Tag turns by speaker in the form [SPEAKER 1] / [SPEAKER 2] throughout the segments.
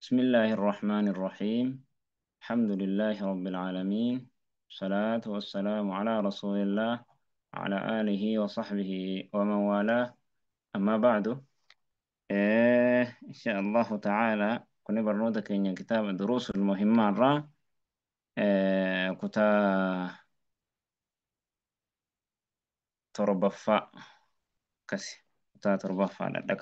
[SPEAKER 1] بسم الله الرحمن الرحيم. الحمد لله رب العالمين، الصلاة والسلام على رسول الله وعلى آله وصحبه ومن والاه. أما بعد، إن شاء الله تعالى كنا برنودك إن كتاب الدروس المهمة الرا كتا تربفا كسي كتا تربفا لك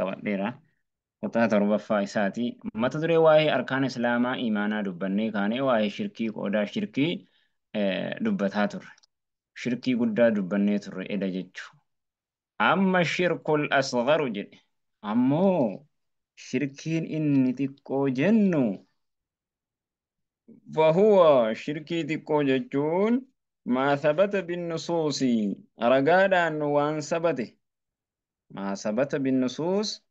[SPEAKER 1] kutaa torbaffaa isaati. Mata duree waa'ee arkaan islaamaa imaanaa dubbannee kaanee waa'ee shirkii qoodaa shirkii dubbataa turre. Shirkii guddaa dubbannee turre eda jechuudha. Amma shirkul asgharu jedhe. Ammoo shirkiin inni xiqqoo jennu fahuwa shirkii xiqqoo jechuun maa sabata binnusuusi ragaadhaan waan sabate, maa sabata binnusuus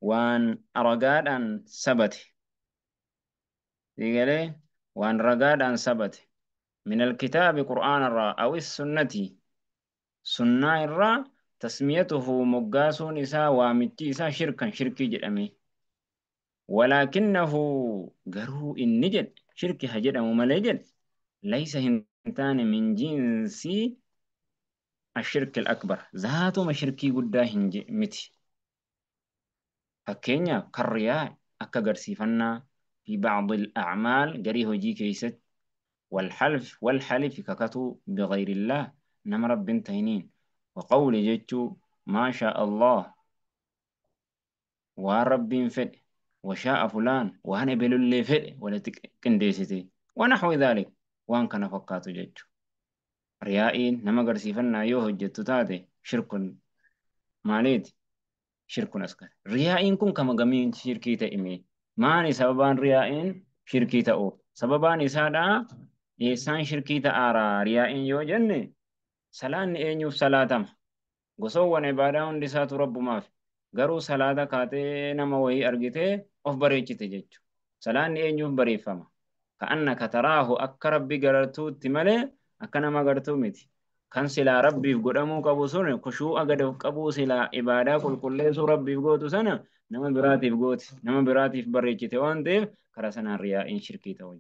[SPEAKER 1] waan ragaadhaan sabate, digalee waan ragaadhaan sabate, min alkitaabi qur'aana irraa, aw sunnati sunnaa irraa, tasmiyatuhu moggaasuun isaa waamichi isaa shirkan shirkii jedhame. Walaakinnahu garuu inni jedhe shirki ha jedhamu malee jedhe laysa hin taane min jinsii ashirki al-akbar zaatuma shirkii guddaa hin miti. Fakkeenyaaf karriyaa akka agarsiifannaa fi bacdi al-acmaal garii hojii keessatti, walxalf walxalifi kakatuu bigayrillaah nama rabbin tahiniin, waqawli jechuu maa shaa Allah waan rabbiin fedhe, washaa'a fulaan waan ebelullee fedhe walitti qindeessite, wanaxwi dhaalik waan kana fakkaatu jechu. Riyaa'iin nama agarsiifannaa yoo hojjettu taate shirkun maaliiti? Shirkun asgar. Riyaa'iin kun kama gamiin shirkii ta'e mee? Maali sababaan riyaa'iin shirkii ta'uuf? Sababaan isaadhaa eessaan shirkii ta'aaraa riyaa'iin yoo jenne, salaanni eenyuuf salaatama? Gosoowwan ibaadaa hundi isaatu rabbumaaf. Garuu salaata kaatee nama wayii argitee of bareechite jechuudha. Salaanni eenyuuf bareeffama? Ka'annaka taraahu akka rabbi gartuutti malee akka nama gartuu miti. Kan silaa rabbiif godhamuu qabu sun kushuu'a gad of qabuu silaa ibaadaa qulqulleessuu rabbiif gootu sana nama biraatiif gooti. Nama biraatiif bareechite waan ta'eef karaa sanaan riyaa'iin shirkii ta'u.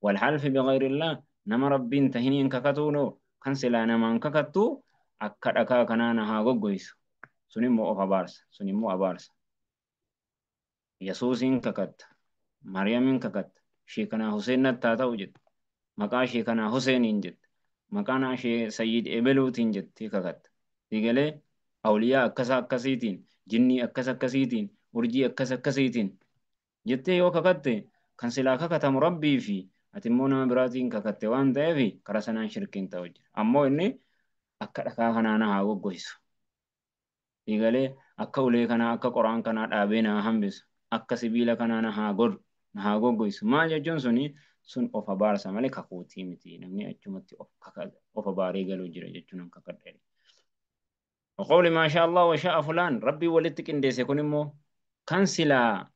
[SPEAKER 1] Walhalfi bighayrillah nama rabbiin tahiniin kakatuunoo kan silaa namaan kakattu akka dhakaa kanaa na haa goggoysu. Sun immoo of abaarsa. Sun immoo abaarsa. Yesuusiin kakatta. Maryamiin kakatta. Sheekanaa Huseen nattaa ta'u jette. Maqaa sheekanaa Huseeniin jette. Maqaan ishee Sayyid Ebeluutiin jettee kakatta. Digalee awliyaa akkas akkasiitiin, jinnii akkas akkasiitiin, urjii akkas akkasiitiin jettee yoo kakatte kan silaa kakatamu rabbii fi ati immoo nama biraatiin kakatte waan ta'eef karaa sanaan shirkiin ta'u jira. Ammoo inni akka dhakaa kanaa na haa goggoysu. Digalee akka ulee kanaa akka qoraan kanaa dhaabee na haa hambisu. Akka sibiila kanaa na haa godhu, na haa goggoysu. Maal jechuun suni sun of abaarsa malee kakuutii miti. Namni achumatti of abaaree galuu jira jechuun an kakadhe. Waqawli maashaa Allah wa shaa'a fulaan rabbii walitti qindeesse kun immoo kan silaa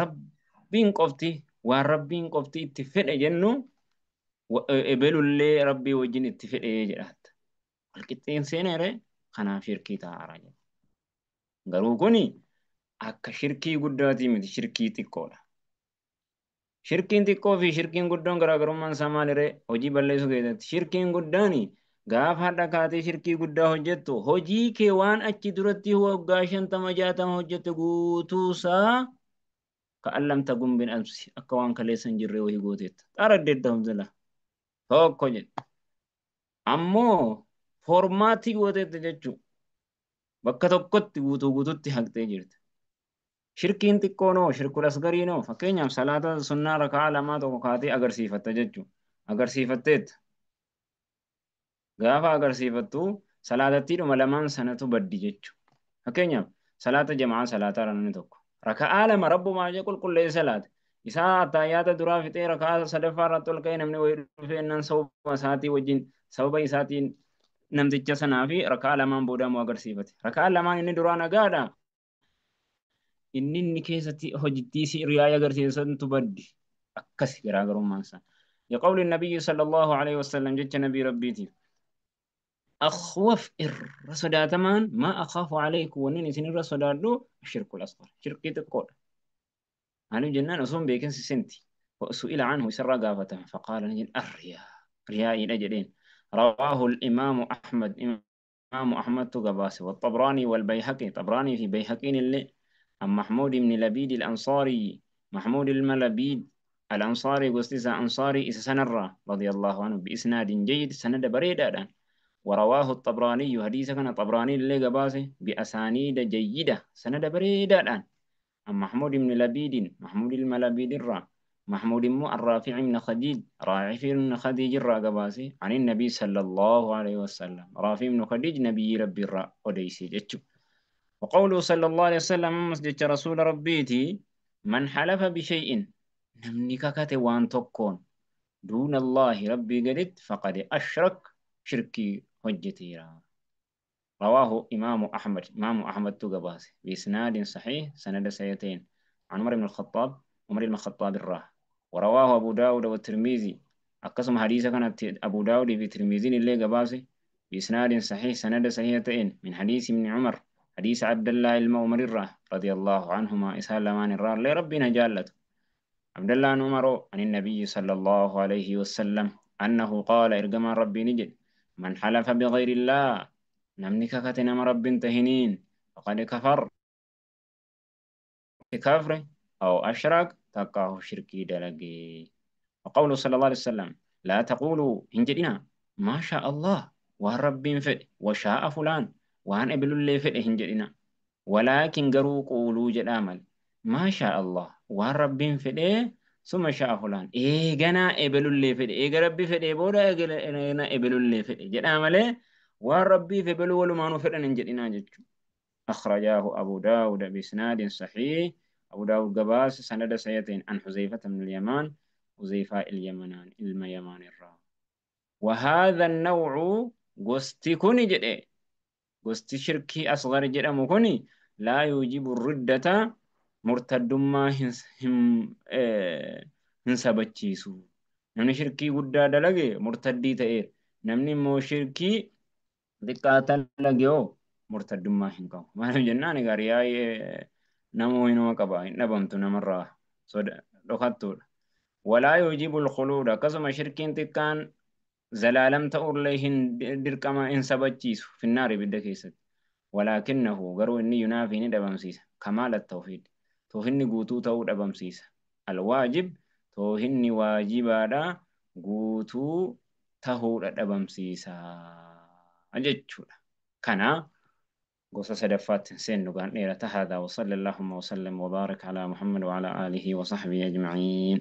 [SPEAKER 1] rabbiin qofti waan rabbiin qofti itti fedhe jennu ebelullee rabbii wajjin itti fedhe jedhaata. Walqixxeen seeneere kanaaf shirkii ta'aara jedha. Garuu kuni akka shirkii guddaatii miti, shirkii xiqqoodha. Shirkiin xiqqoo fi shirkiin guddoon garaagarummaan isaa maaliree? Hojii balleessuu keessatti. Shirkiin guddaan gaafa hadha kaatee shirkii guddaa hojjettu hojii kee waan achi duratti waggaa 50 60 hojjette guutuusaa ka'an lam tagun bin amsi akka waan kaleessa hin jirre wayii gooteetta. Xaara addeetta hundila tokko jedhe. Ammoo foormaatii gooteetta jechuudha. Bakka tokkotti guutuu guututti haqxee jirta. Shirkiin xiqqoonoo shirkul asgariinoo fakkeenyaaf salaata sunnaa raka'aa lamaa tokko kaatee agarsiifatta jechuudha. Agarsiifatteetta. Gaafa agarsiifattu salaatattiidhuma lamaan sanatu baddi jechuudha. Fakkeenyaaf salaata jamaa salaataa namni tokko raka'aa lama rabbumaa jee qulqulleessa salaate. Isaa attaayyaata duraa fixee raka'aa sadaffaa irratti ol ka'ee namni wayii dhufee innaan sababa isaatii wajjin sababa isaatiin namticha sanaa fi raka'aa lamaan booda immoo agarsiifate. Raka'aa lamaan inni duraa nagaadha. Inni keessatti hojittii si riyaaya agarsiisantu baddi. Akkas garaagarummaan isaa. Liqawli nabiyyi sallallahu alaihi wasallam jecha nabii rabbiitiif. Akhwaf irra sodaatamaan maa akhaafu alaykum wanni isin irra sodaadhu shirkul asghar. Shirkii xiqqoodha. Maaliif jennaan osoo hin beekin si seenti. سئل عنه سر قافته فقال نجد الرياء رياء الأجرين. رواه الإمام أحمد، إمام أحمد تقباس، والطبراني والبيهقي، طبراني في بيهقين اللي أم محمود بن لبيد الأنصاري، محمود الملبيد الأنصاري قصدي أنصاري إسسنرة رضي الله عنه بإسناد جيد سند بريدة. ورواه الطبراني حديث كان طبراني اللي قباسه بأسانيد جيدة سند بريدة. أم محمود بن لبيد، محمود الملبيد الرا، محمود مو الرافع بن خديج، رافع بن خديج الراقباسي عن النبي صلى الله عليه وسلم، رافع بن خديج نبي ربي الرا وديسي جتشو. وقوله صلى الله عليه وسلم مسجد رسول ربيتي من حلف بشيء نمني ككت وان تكون دون الله ربي قلت فقد أشرك شركي حجتي. رواه إمام أحمد، إمام أحمد تقباسي بإسناد صحيح سند سيتين عن عمر بن الخطاب، عمر بن الخطاب الراه. ورواه أبو داود والترمذي، أقسم حديث كانت أبو داود في ترمذي اللي قباسي بإسناد صحيح سند صحيحتين من حديث ابن عمر، حديث عبد الله المؤمر الراه رضي الله عنهما إسهال لمان الراه لربنا جالته. عبد الله بن عمر عن النبي صلى الله عليه وسلم أنه قال إرجما ربي نجد من حلف بغير الله نمنك كتنم رب تهنين فقد كفر كفر أو أشرك تقاه شركي دلقي. وقوله صلى الله عليه وسلم لا تقولوا هنجدنا ما شاء الله والرب فئ وشاء فلان وأن أبل اللي فئ هنجدنا، ولكن قروا قولوا جدامل ما شاء الله والرب فئ ثم شاء فلان إيه جنا أبل اللي فئ إيه ربي فئ بولا إيه أبل اللي فئ جدامل والرب في بلو ولما نفر هنجدنا جد. أخرجاه أبو داود بإسناد صحيح، أبو داود قباس سند سيتين عن حذيفة من اليمان، حذيفة اليمنان الميمان الرا. وهذا النوع قستي كوني جدي قستي شركي أصغر جدي مكوني لا يوجب الردة مرتد ما هم هنسبتشيسو. نمني شركي قد دلقي مرتدي تئير، نمني مو شركي دقاتا لقيو مرتد ما هنكو. ما هم جناني قرياي نمو هنو قبا نبمت نمرة صد لخطور. ولا يجيب الخلود كزم شركين تكان زلالم تأور لهن دركما إن سبتشيس في النار بدكيست، ولكنه قروا إني ينافي ندبمسيس كمال التوحيد توهني قوتو تأور أبمسيس الواجب توهني واجبا قوتو تهور أبمسيس أجتشولا كنا قصة سدفات سن نقال هذا. وصلى اللهم وسلم وبارك على محمد وعلى آله وصحبه أجمعين.